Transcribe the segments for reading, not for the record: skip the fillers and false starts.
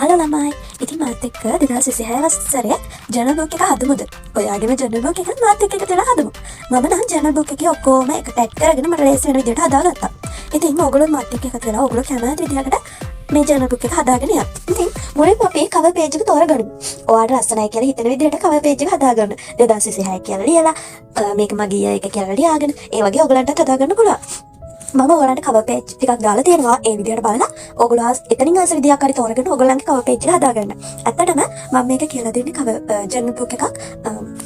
Hello ළමයි. ඉතින් මාත් එක්ක 2026 වසරේ ජර්නල් බුක් එක හදමුද? ඔයාගේම ජර්නල් බුක් එක මාත් එක්ක එකතු වෙලා හදමු. මම නම් ජර්නල් බුක් එකේ ඔක්කොම එකට ඇඩ් කරගෙන මට ලේසි වෙන විදිහට හදාගත්තා. ඉතින් ඔයගොල්ලෝ මාත් එක්ක එකතු වෙලා ඔයගොල්ලෝ කැමති විදිහකට මේ ජර්නල් බුක් එක හදාගෙන යන්න. ඉතින් මුලින්ම අපි කවර් පේජ් එක තෝරගනිමු. ඔයාට ලස්සනයි කියලා හිතෙන විදිහට කවර් පේජ් එක හදාගන්න. 2026 කියලා ලියලා මේක මගේ year එක කියලා ලියාගෙන ඒ වගේ ඔයගලන්ටත් හදාගන්න පුළුවන්. මම ඔයාලට කවර් පේජ් ටිකක් දාලා තියෙනවා. ඒ විදිහට බලලා ඔයගොල්ලෝ එතනින් ආස විදියක් හරි තෝරගෙන ඔයගොල්ලන්ගේ කවර් පේජ් එක හදාගන්න. ඇත්තටම මම මේක කියලා දෙන්නේ කවර් ජර්නල් බුක් එකක්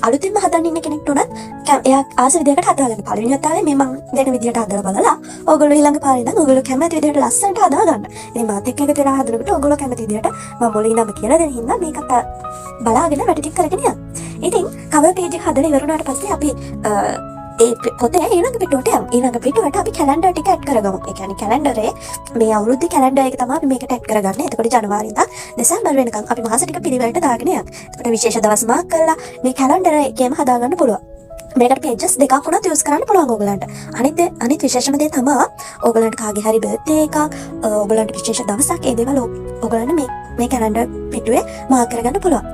අලුතින්ම හදන්න ඉන්න කෙනෙක්ට උනත් එයා ආස විදියකට හදාගන්න. පළවෙනි වතාවේ මේ මං දෙන විදියට හදලා බලලා ඔයගොල්ලෝ ඊළඟ පාරේ ඉඳන් ඔයගොල්ලෝ කැමති විදියට ලස්සනට හදාගන්න. ඉතින් මාත් එක්ක එකතු වෙලා හදනකොට ඔයගොල්ලෝ කැමති විදියට මම මුලින් ඉඳන්ම කියලා දෙන හින්දා මේකත් බලාගෙන වැඩ ටික කරගෙන යන්න. ඉතින් කවර් පේජ් එක හදලා ඉවර වුණාට පස්සේ අපි ඒ පොතේ ඊළඟ පිටුවට යමු. ඊළඟ පිටුවට අපි කැලෙන්ඩර් ටික ඇඩ් කරගමු. ඒ කියන්නේ කැලෙන්ඩරේ මේ අවුරුද්දේ කැලෙන්ඩර් එක තමයි අපි මේකට ඇඩ් කරගන්නේ. එතකොට ජනවාරි ඉඳන් දෙසැම්බර් වෙනකන් අපි මාස ටික පිළිවෙලට දාගෙන යමු. එතකොට විශේෂ දවස් මාක් කරලා මේ කැලෙන්ඩර් එකේම හදාගන්න පුළුවන්. මේකට පේජස් දෙකක් වුණත් යූස් කරන්න පුළුවන් ඕගලන්ට. අනිත් විශේෂම දේ තමයි ඕගලන්ට කාගේ හරි බර්ත්ඩේ එකක්, ඕගලන්ට විශේෂ දවසක්, ඒ දේවල් ඕගලන්ට මේ මේ කැලෙන්ඩර් පිටුවේ මාක් කරගන්න පුළුවන්.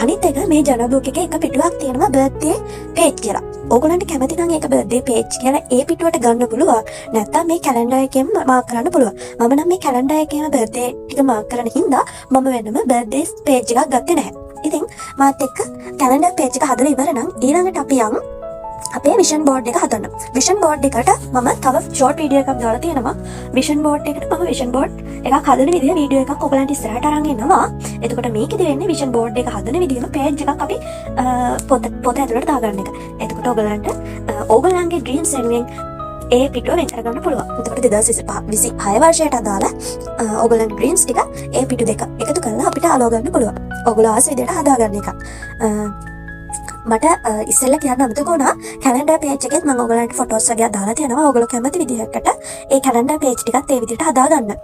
අනිත් එක මේ ජර්නල් බුක් එකේ එක පිටුවක් තියෙනවා බර්ත්ඩේ පේජ් කියලා. ඕගොල්ලන්ට කැමති නම් ඒක බර්ත්ඩේ පේජ් කියලා ඒ පිටුවට ගන්න පුළුවන්. නැත්නම් මේ කැලෙන්ඩර් එකෙන්ම මාක් කරන්න පුළුවන්. මම නම් මේ කැලෙන්ඩර් එකේම බර්ත්ඩේ ටික මාක් කරන හින්දා මම වෙනම බර්ත්ඩේ පේජ් එකක් ගත්තේ නැහැ. ඉතින් මාත් එක්ක කැලෙන්ඩර් පේජ් එක හදලා ඉවර නම් ඊළඟට අපි යන් අපේ විෂන් බෝඩ් එක හදන්න. විෂන් බෝඩ් එකට මම තව ෂෝට් වීඩියෝ එකක් දාලා තියෙනවා. විෂන් බෝඩ් එකට මම විෂන් බෝඩ් එකක් හදන විදිය වීඩියෝ එකක් ඔයගලන්ට ඉස්සරහට අරන් එනවා. එතකොට මේකෙදි වෙන්නේ විෂන් බෝඩ් එක හදන විදියම පේජ් එකක් අපි පොත පොත ඇතුළට දාගන්න එක. එතකොට ඔයගලන්ට ඕගලන්ගේ ඩ්‍රීම්ස් වෙනුවෙන් ඒ පිටුව වෙන් කරගන්න පුළුවන්. එතකොට 2025 26 වර්ෂයට අදාළ ඔයගොල්ලන්ගේ ඩ්‍රීම්ස් ටික ඒ පිටු දෙක එකතු කරලා අපිට අලව ගන්න පුළුවන්. ඔයගොල්ලෝ ආස විදියට හදාගන්න එකක්. මට ඉස්සෙල්ලා කියන්න අමතක වුණා, කැලෙන්ඩර් පේජ් එකෙත් මම ඔයගොල්ලන්ට ෆොටෝස් වගේක් දාලා තියෙනවා. ඔයගොල්ලෝ කැමති විදිහකට ඒ කැලෙන්ඩර් පේජ් ටිකත් ඒ විදිහට හදාගන්න.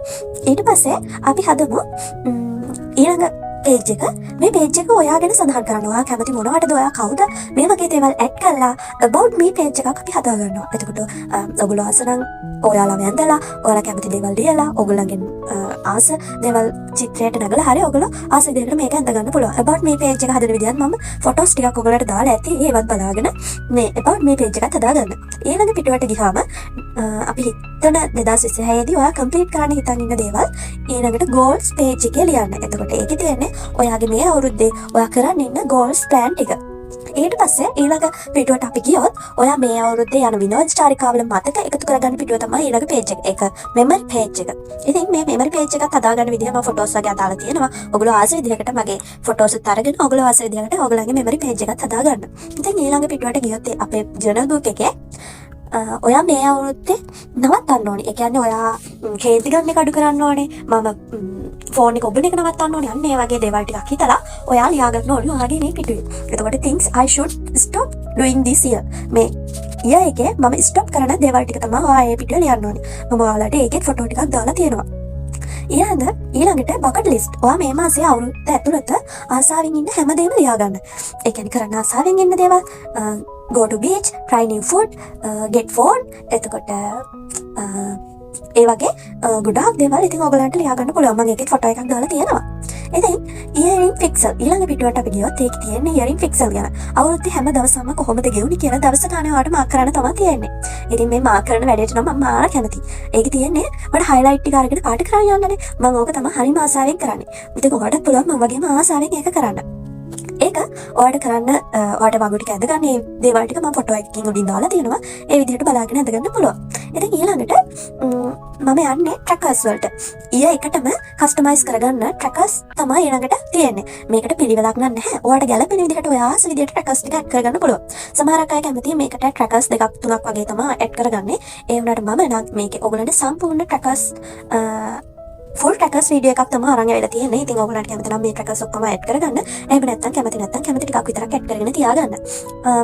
ඊට පස්සේ අපි හදමු ඊළඟ පේජ් එක. මේ පේජ් එක ඔයා ගැන සඳහන් කරන්න. ඔයා කැමති මොනවටද, ඔයා කවුද, මේ වගේ දේවල් ඇඩ් කරලා about me page එකක් අපි හදා ගන්නවා. එතකොට ඔයගොල්ලෝ ආස නම් ඔයාලම ඇඳලා ඔයාලා කැමති දේවල් ලියලා ඔයගොල්ලන්ගෙන් ආස දේවල් චිත්‍රයට නගලා හරි ඔයගොල්ලෝ ආස විදිහට මේක ඇඳ ගන්න පුළුවන්. About me page එක හදන විදිහත් මම ෆොටෝස් ටිකක් ඔයගොල්ලන්ට දාලා ඇති. ඒවත් බලාගෙන මේ about me page එකත් හදාගන්න. ඊළඟ පිටුවට ගියාම අපි හිතන 2026 දී ඔයා කම්ප්ලීට් කරන්න හිතන් ඉන්න දේවල් ඊළඟට goals page එකේ ලියන්න. එතකොට ඒකේ තියෙන්නේ ඔයාගේ මේ අවුරුද්දේ ඔයා කරන්න ඉන්න goals plan ටික. ඊට පස්සේ ඊළඟ පිටුවට අපි ගියොත් ඔයා මේ අවුරුද්දේ යන විනෝද චාරිකාවල මතක එකතු කරගන්න පිටුව තමයි ඊළඟ පේජ් එක. ඒක මෙමරි පේජ් එක. ඉතින් මේ මෙමරි පේජ් එකත් හදාගන්න විදිහ මම ෆොටෝස් වගේ අදාලා තියෙනවා. ඔයගොල්ලෝ ආස විදිහකට මගේ ෆොටෝස් උත් අරගෙන ඔයගොල්ලෝ ආස විදිහකට ඔයගොල්ලන්ගේ මෙමරි පේජ් එකත් හදාගන්න. ඉතින් ඊළඟ පිටුවට ගියොත් අපේ ජර්නල් බුක් එකේ ඔයා මේ අවුරුද්දේ නවත්තන්න ඕනේ. ඒ කියන්නේ ඔයා කේන්ති ගන්න එක අඩු කරන්න ඕනේ. මම ෆෝන් එක ඔබන එක නවත්තන්න ඕනේ. අන්න ඒ වගේ දේවල් ටිකක් හිතලා ඔයා ලියා ගන්න ඕනේ ඔයාගේ මේ පිටුවේ. එතකොට things I should stop doing this year. මේ year එකේ මම ස්ටොප් කරන දේවල් ටික තමයි ඔයා ඒ පිටුවේ ලියන්න ඕනේ. මම ඔයාලට ඒකෙත් ෆොටෝ ටිකක් දාලා තියෙනවා. ඊළඟට බකට් ලිස්ට්. ඔයා මේ මාසේ අවුරුද්ද ඇතුළත ආසාවෙන් ඉන්න හැමදේම ලියා ගන්න. ඒ කියන්නේ කරන්න ආසාවෙන් ඉන්න දේවල්, go to beach, try new food, get phone. එතකොට ඒ වගේ ගොඩාක් දේවල් ඉතින් ඔයගලන්ට ලියා ගන්න පුළුවන්. මම ඒකෙත් ෆොටෝ එකක් දාලා තියෙනවා. ඉතින් ඉයර් ඉන් පික්සල් ඊළඟ පිටුවට අපි ගියොත් ඒකේ තියෙන්නේ ඉයර් ඉන් පික්සල් ගැන. අවුරුද්දේ හැම දවසම කොහොමද ගෙවුනේ කියලා දවස ගානේ ඔයාලට මාක් කරන්න තමයි තියෙන්නේ. ඉතින් මේ මාක් කරන වැඩේට නම් මම මාර කැමතියි. ඒකේ තියෙන්නේ මට හයිලයිට් ටික අරගෙන පාට කරන් යන්නනේ. මම ඕක තමයි හරිම ආසාවෙන් කරන්නේ. ඉතින් ඔයාලටත් පුළුවන් මම වගේම ආසාවෙන් ඒක කරන්න. ඒක ඔයාලට කරන්න ඔයාලට වගු ටික ඇඳගන්න මේ දේවල් ටික මම ෆොටෝ එකකින් උඩින් දාලා තියෙනවා. ඒ විදිහට බලාගෙන ඇඳගන්න පුළුවන්. ඉතින් ඊළඟට මම යන්නේ ට්‍රැකර්ස් වලට. ඊය එකටම කස්ටමයිස් කරගන්න ට්‍රැකර්ස් තමයි ඊළඟට තියෙන්නේ. මේකට පිළිවෙලක් නම් නැහැ. ඔයාලට ගැලපෙන විදිහට ඔයා ආස විදිහට ට්‍රැකර්ස් ටික ඇඩ් කරගන්න පුළුවන්. සමහරක් අය කැමති මේකට ට්‍රැකර්ස් දෙකක් තුනක් වගේ තමයි ඇඩ් කරගන්නේ. ඒ වුණාට මම නම් මේකේ ඔයගොල්ලන්ට සම්පූර්ණ ට්‍රැකර්ස්, ෆුල් ට්‍රැකර්ස් වීඩියෝ එකක් තමයි අරන් ඇවිල්ලා තියෙන්නේ. ඉතින් ඔයගොල්ලන්ට කැමති නම් මේ ට්‍රැකර්ස් ඔක්කොම ඇඩ් කරගන්න. එහෙම නැත්නම් කැමති නැත්නම් කැමති ටිකක් විතරක් ඇඩ් කරගෙන තියාගන්න.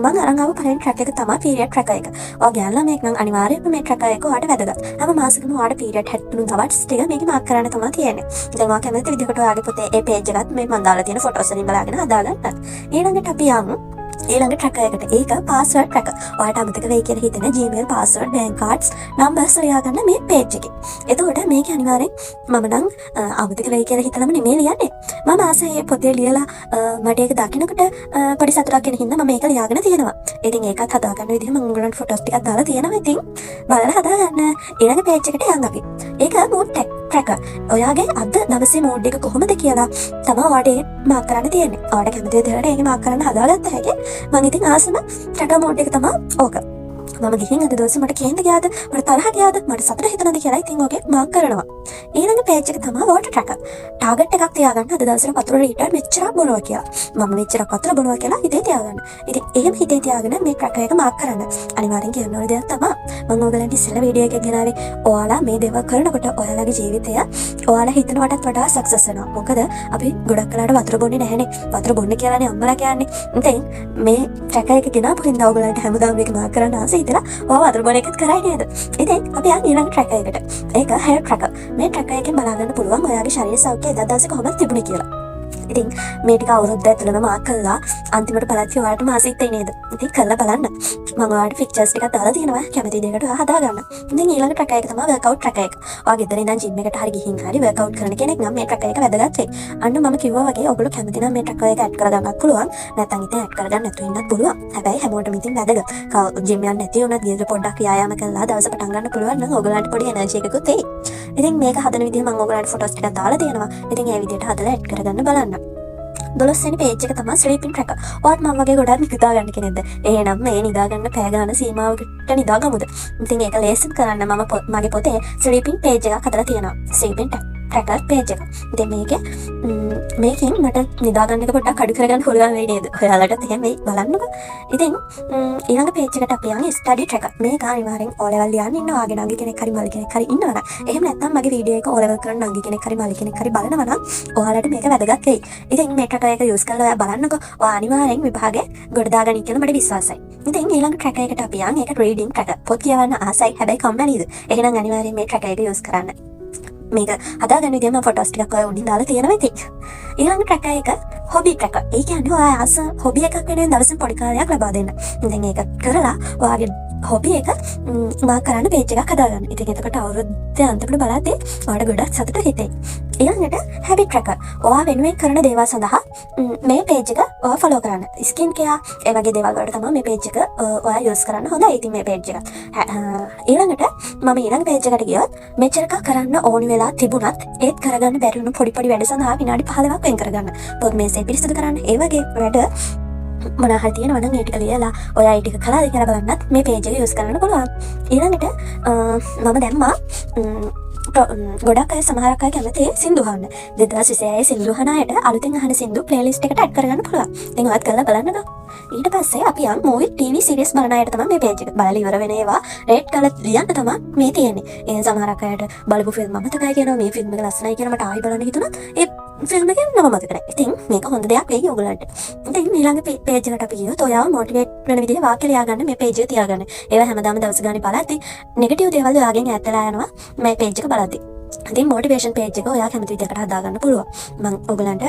මං අරන් ආව පළවෙනි ට්‍රැක් එක තමයි පීරියඩ් ට්‍රැකර් එක. ඔයා ගෑනු ළමයෙක් නම් අනිවාර්යයෙන්ම මේ ට්‍රැකර් එක ඔයාට වැදගත්. හැම මාසෙකම ඔයාට පීරියඩ් 73 දවස් ටික මේකේ මාක් කරන්න තමයි තියෙන්නේ. ඉතින් ඔයා කැමති විදිහකට ඔයාගේ පොතේ ඒ පේජ් එකත් මේ මං දාලා තියෙන ෆොටෝස් වලින් බලාගෙන හදාගන්න. ඊළඟට අපි යමු ඊළඟ ට්‍රැකර් එකට. ඒක පාස්වර්ඩ් ට්‍රැකර්. ඔයාලට අමතක වෙයි කියලා හිතෙන Gmail password, bank cards numbers ලියා ගන්න මේ පේජ් එකේ. එතකොට මේක අනිවාර්යෙන් මම නම් අමතක වෙයි කියලා හිතලම නෙමෙයි ලියන්නේ. මම ආසයි මේ පොතේ ලියලා මට ඒක දකිනකොට පොඩි සතුටක් එන හින්දා මම මේක ලියාගෙන තියෙනවා. ඉතින් ඒකත් හදාගන්න විදිහ මම ඔයගොල්ලන්ට ෆොටෝස් ටිකක් දාලා තියෙනවා. ඉතින් බලලා හදාගන්න. ඊළඟ පේජ් එකට යන් අපි. ඒක මූඩ් ට්‍රැකර්. ඔයාගේ අද දවසේ මූඩ් එක කොහොමද කියලා තමයි ඔයාට ඒ මාක් කරන්න තියෙන්නේ. ඔයාට කැමති විදිහට ඒක මාක් කරන්න හදාගත්ත හැකි. මං ඉතින් ආසම ට්‍රැකර් මෝඩ් එක තමයි ඕක. මම ගිහින් අද දවසේ මට කේන්ති ගියාද, මට තරහ ගියාද, මට සතුට හිතුණාද කියලා ඉතින් ඕකේ මාක් කරනවා. ඊළඟ පේජ් එක තමයි වෝටර් ට්‍රැකර්. ටාගට් එකක් තියාගන්න අද දවසේ වතුර ලීටර් මෙච්චරක් බොනවා කියලා. මම මෙච්චරක් වතුර බොනවා කියලා හිතේ තියාගන්න. ඉතින් එහෙම හිතේ තියාගෙන මේ ට්‍රැකර් එක මාක් කරන්න. අනිවාර්යෙන් කියන්න ඕන දෙයක් තමයි මම ඔයගලන්ට ඉස්සෙල්ලා වීඩියෝ එකක් ගෙනාවේ. ඔයාලා මේ දේවල් කරනකොට ඔයාලගේ ජීවිතය ඔයාලා හිතනවටත් වඩා සක්සස් වෙනවා. මොකද අපි ගොඩක් වෙලාවට වතුර බොන්නේ නැහැනේ. වතුර බොන්න කියලානේ අම්මලා කියන්නේ. ඉතින් මේ ට්‍රැකර් එක ගෙනාපු හින්දා ඔයගලන්ට හැමදාම මේක මාක් කරන්න ආස හිතලා ඔයා වතුර බොන එකත් කරයි නේද? ඉතින් අපි යන් ඊළඟ ට්‍රැකර් එකට. ඒක හෙල්ත් ට්‍රැකර්. මේ ට්‍රැකර් එකෙන් බලා ගන්න පුළුවන් ඔයාගේ ශරීර සෞඛ්‍යය එදා දවසේ කොහොමද තිබුණේ කියලා. ඉතින් මේ ටික අවුරුද්ද ඇතුළම මාක් කළා අන්තිමට බලද්දි ඔයාලට ආස හිතෙයි නේද? ඉතින් කරලා බලන්න. මම ඔයාලට පික්චර්ස් ටිකක් දාලා තියෙනවා. කැමති දෙයකට ඔයා හදාගන්න. ඉතින් ඊළඟ ට්‍රැකර් එක තමයි වර්ක්අවුට් ට්‍රැකර් එක. ඔයා ගෙදර ඉඳන් ජිම් එකට හරි ගිහින් හරි වර්ක්අවුට් කරන කෙනෙක් නම් මේ ට්‍රැකර් එක වැදගත් වෙයි. අන්න මම කිව්වා වගේ ඔයගොල්ලෝ කැමති නම් මේ ට්‍රැකර් එක ඇඩ් කරගන්නත් පුළුවන්. නැත්නම් ඉතින් ඇඩ් කරගන්න නැතුව ඉන්නත් පුළුවන්. හැබැයි හැමෝටම ඉතින් වැදගත්. ජිම් යන්න නැති වුණත් ගෙදර පොඩ්ඩක් ව්‍යායාම කරලා දවස පටන් ගන්න පුළුවන් නම් ඔයගොල්ලන්ට පොඩි එනර්ජි එකකුත් එයි. ඉතින් මේක හදන විදිහ මම ඔයගොල්ලන්ට ෆොටෝස් ටිකක් දාලා තියෙනවා. ඉතින් ඒ විදිහට හදලා ඇඩ් කරගන්න බලන්න. 12 වෙනි පේජ් එක තමයි ස්ලීපින් ට්‍රැකර්. ඔයාත් මම වගේ ගොඩක් නිදා ගන්න කෙනෙක්ද? එහෙනම් මේ නිදා ගන්න පැය ගාන සීමාවකට නිදාගමුද? ඉතින් ඒක ලේසි කරන්න මම මගේ පොතේ ස්ලීපින් පේජ් එකක් හදලා තියෙනවා. ස්ලීපින් ට්‍රැකර් පේජ් එක. ඉතින් මේකෙන් මට නිදා ගන්න එක පොඩ්ඩක් අඩු කරගන්න පුළුවන් වෙයි නේද? ඔයාලටත් එහෙම වෙයි බලන්නකෝ. ඉතින් ඊළඟ පේජ් එකට අපි යන්නේ ස්ටඩි ට්‍රැකර්. මේක අනිවාර්යෙන් O level ලියන්න ඉන්න ඔයාගේ නංගි කෙනෙක් හරි මල්ලි කෙනෙක් හරි ඉන්නවා නම්, එහෙම නැත්නම් මගේ වීඩියෝ එක O level කරන නංගි කෙනෙක් හරි මල්ලි කෙනෙක් හරි බලනවා නම් ඔයාලට මේක වැදගත් වෙයි. ඉතින් මේ ට්‍රැකර් එක යූස් කරලා ඔයා බලන්නකෝ. ඔයා අනිවාර්යෙන් විභාගේ ගොඩ දාගනි කියලා මට විශ්වාසයි. ඉතින් ඊළඟ ට්‍රැකර් එකට අපි යන්. ඒක රීඩින් ට්‍රැකර්. පොත් කියවන්න ආසයි හැබැයි කම්මැලිද? එහෙනම් අනිවාර්යෙන් මේ ට්‍රැකර් එක යූස් කරන්න. මේක හදාගන්න විදිය මම ෆොටෝස් ටිකක් ඔය උඩින් දාලා තියෙනවා. ඉතින් ඊළඟ ට්‍රැකර් එක හොබි ට්‍රැකර්. ඒ කියන්නේ ඔයා ආස හොබි එකක් වෙනුවෙන් දවසින් පොඩි කාලයක් ලබා දෙන්න. ඉතින් ඒක කරලා ඔයාගේ හොබි එක මාක් කරන්න පේජ් එකක් හදාගන්න. ඉතින් එතකොට අවුරුද්ද අන්තිමට බලද්දී ඔයාලට ගොඩක් සතුටු හිතෙයි. ඊළඟට හැබිට් ට්‍රැකර්. ඔයා වෙනුවෙන් කරන දේවල් සඳහා මේ පේජ් එක ඔයා ෆලෝ කරන්න. ස්කින් කෙයාර් ඒ වගේ දේවල් වලට තමයි මේ පේජ් එක ඔයා යූස් කරන්න හොඳයි. ඉතින් මේ පේජ් එක. ඊළඟට මම ඊළඟ පේජ් එකට ගියොත් මෙච්චරක කරන්න ඕනි වෙලා තිබුණත් ඒත් කරගන්න බැරි වුණු පොඩි පොඩි වැඩ සඳහා විනාඩි 15ක් වෙන් කරගන්න. පොත් මේසේ පිරිසිදු කරන්න ඒ වගේ වැඩ මොනවා හරි තියෙනවා නම් ඒ ටික ලියලා ඔයා ඒ ටික කළාද කියලා බලන්නත් මේ පේජ් එක යූස් කරන්න පුළුවන්. ඊළඟට මම දැම්මා ගොඩක් අය සමහරක් අය කැමති සින්දු අහන්න. 2026 සින්දු අහන අයට අලුතෙන් අහන සින්දු ප්ලේලිස්ට් එකට ඇඩ් කරගන්න පුළුවන්. ඉතින් ඔයත් කරලා බලන්නකෝ. ඊට පස්සේ අපි යම් මූවි, ටීවී සීරීස් බලන අයට තමයි මේ පේජ් එක. බලලා ඉවර වෙන ඒවා රේට් කරලා ලියන්න තමයි මේ තියෙන්නේ. ඒ සමහරක් අයට බලපු ෆිල්ම් අමතකයි කියනවා, මේ ෆිල්ම් එක ලස්සනයි කියලා මට ආයි බලන්න හිතුණත් ඒ ෆිල්ම් එකෙන් නම මතක නැහැ. ඉතින් මේක හොඳ දෙයක් වෙයි ඔයගොල්ලන්ට. ඉතින් ඊළඟ පේජ් එකට අපි ගියොත් ඔයාව මොටිවේට් වෙන විදිහේ වාක්‍ය ලියා ගන්න මේ පේජ් එක තියාගන්න. ඒවා හැමදාම දවස් ගානේ බලද්දි නෙගටිව් දේවල් ඔයාගෙන් ඈත් වෙලා යනවා මේ පේජ් එක බලද්දි. ඉතින් මොටිවේෂන් පේජ් එක ඔයා කැමති විදිහකට හදාගන්න පුළුවන්. මං ඔයගලන්ට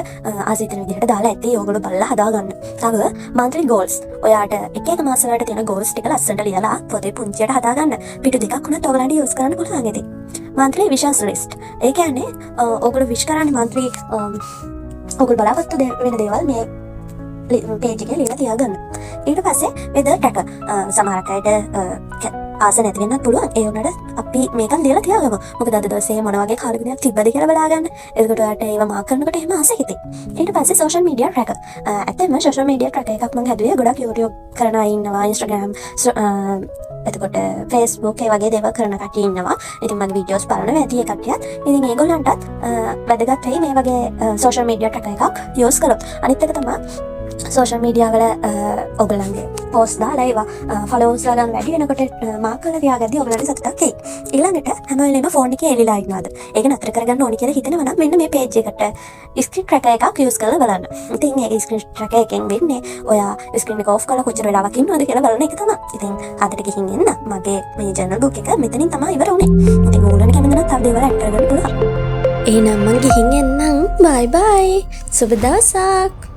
ආස හිතෙන විදිහට දාලා ඇති. ඔයගොල්ලෝ බලලා හදාගන්න. තව මන්ත්ලි ගෝල්ස්. ඔයාට එක එක මාස වලට තියෙන ගෝල්ස් ටික ලස්සනට ලියලා පොතේ පුංචියට හදාගන්න. පිටු දෙකක් වුණත් ඔයගලන්ට යූස් කරන්න පුළුවන් ඉතින්. මන්ත්ලි විෂස් ලිස්ට්. ඒ කියන්නේ ඔයගොල්ලෝ විශ් කරන්නේ මන්ත්ලි ඔයගොල්ලෝ බලාපොරොත්තු වෙන දේවල් මේ පේජ් එකේ ලියලා තියාගන්න. ඊට පස්සේ වෙදර් ට්‍රැකර්. සමහරක් අයට ආස නැති වෙන්නත් පුළුවන්. ඒ වුණාට අපි මේකත් ලියලා තියාගමු. මොකද අද දවසේ මොන වගේ කාලගුණයක් තිබ්බද කියලා බලාගන්න. එතකොට ඔයාලට ඒවා මාක් කරනකොට එහෙම ආස හිතේ. ඊට පස්සේ සෝෂල් මීඩියා ට්‍රැකර්. ඇත්තටම සෝෂල් මීඩියා ට්‍රැකර් එකක් මං හැදුවේ. ගොඩක් YouTube කරන අය ඉන්නවා, Instagram, එතකොට Facebook ඒ වගේ දේවල් කරන කට්ටිය ඉන්නවා. ඉතින් මගේ වීඩියෝස් බලනවා ඇති ඒ කට්ටියත්. ඉතින් ඒගොල්ලන්ටත් වැදගත් වෙයි මේ වගේ සෝෂල් මීඩියා ට්‍රැකර් එකක් යූස් කරොත්. අනිත් එක තමයි සෝෂල් මීඩියා වල ඔයගොල්ලන්ගේ පෝස්ට් දාලා ඒවා ෆලෝවර්ස්ලා ගන්න වැඩි වෙනකොට මාක් කරලා තියාගද්දි ඔයගොල්ලන්ට සතුටක් එයි. ඊළඟට හැම වෙලේම ෆෝන් එකේ එලිලා ඉන්නවද? ඒක නතර කරගන්න ඕනි කියලා හිතෙනවා නම් මෙන්න මේ පේජ් එකට ස්ක්‍රීන් ට්‍රැකර් එකක් යූස් කරලා බලන්න. ඉතින් ඒ ස්ක්‍රීන් ට්‍රැකර් එකෙන් වෙන්නේ ඔයා ස්ක්‍රීන් එක ඔෆ් කරලා කොච්චර වෙලාවක් ඉන්නවද කියලා බලන එක තමයි. ඉතින් අදට ගිහින් එන්න. මගේ මේ ජර්නල් බුක් එක මෙතනින් තමයි ඉවර වුනේ. ඉතින් ඔයගොල්ලන්ට කැමති නම් තව දේවල් ඇඩ් කරගන්න පුළුවන්. එහෙනම් මං ගිහින් එන්නම්. බයි බයි. සුබ දවසක්.